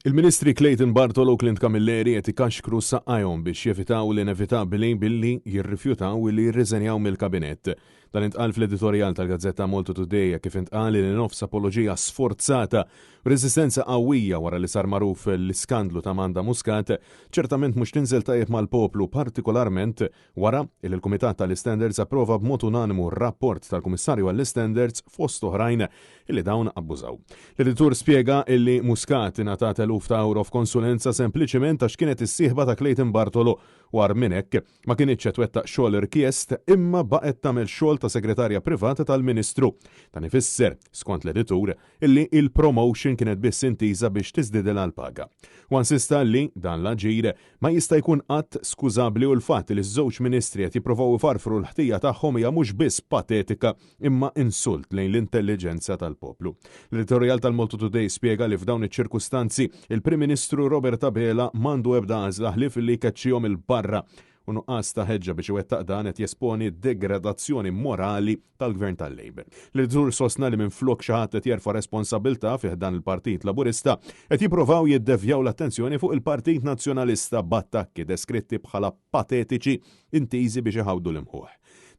Il-Ministri Clayton Bartolo u Clint Camilleri qed ikaxkru saqajhom biex jevitaw l-inevitabbli billi jirrifjutaw li jirriżenjaw mill-Kabinett. Dan intqal fl-editorjal tal-gazzetta Malta Today hekk kif intqal li nofs apoloġija sforzata u reżistenza qawwija wara li sar magħruf l-iskandlu ta' Amanda Muscat ċertament mhux tinżel tajjeb mal-poplu partikolarment Wara li l-Kumitat tal-Istandards approva b'mod unanimu r-rapport tal-Kummissarju għall-Istandards fost oħrajn illi dawn abbużaw. L-editur spjega illi Muscat ingħatat eluf ta' ewro f'konsulenza sempliċiment għax kienet is-sieħba ta' Clayton Bartolo u agħar minn hekk ma kinitx qed twettaq xogħol rikjest imma baqgħet tagħmel xogħol ta' segretarja privata tal-Ministru. Dan ifisser, skont l-editur, illi il-promotion kienet biss intiża biex tiżdidilha l-paga. Huwa insista li dan l-aġir ma jista' jkun qatt skużabbli u l-fatt li ż-żewġ ministri qed jipprovaw ifarfru l-ħtija tagħhom hija mhux biss patetika imma insult lejn l-intelliġenza tal-poplu. L-editorjal tal-Malta Today spjega li f'dawn iċ-ċirkustanzi il-Prim Ministru Robert Abela m'għandu ebda għażla ħlief li jkeċċihom 'il barra u nuqqas ta' ħeġġa biex iwettaq dan qed jesponi d-degradazzjoni morali tal-Gvern tal-Labour. L-editur sostna li minflok xi ħadd qed jerfa' responsabbiltà fi ħdan il-Partit Laburista, qed jipprovaw jiddevjaw l-attenzjoni fuq il-Partit Nazzjonalista b'attakki deskritti bħala patetiċi intiżi biex iħawdu l-imħuħ.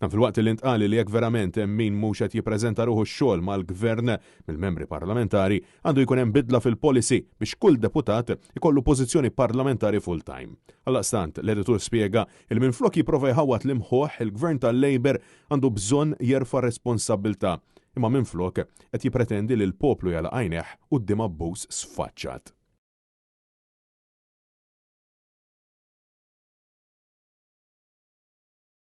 Dan filwaqt li ntqal li jekk verament hemm min mhux qed jippreżenta ruħu x-xogħol mal-Gvern mill-membri parlamentari, għandu jkun hemm bidla fil-policy biex kull deputat ikollu pożizzjoni parlamentari full-time. Għaldaqstant, l-editur spjega li minflok jipprova jħawwad l-imħuħ, il-Gvern tal-Labour għandu bżonn jerfa' responsabbiltà, imma minflok qed jippretendi li l-poplu jagħlaq għajnejh quddiem abbuż sfaċċat.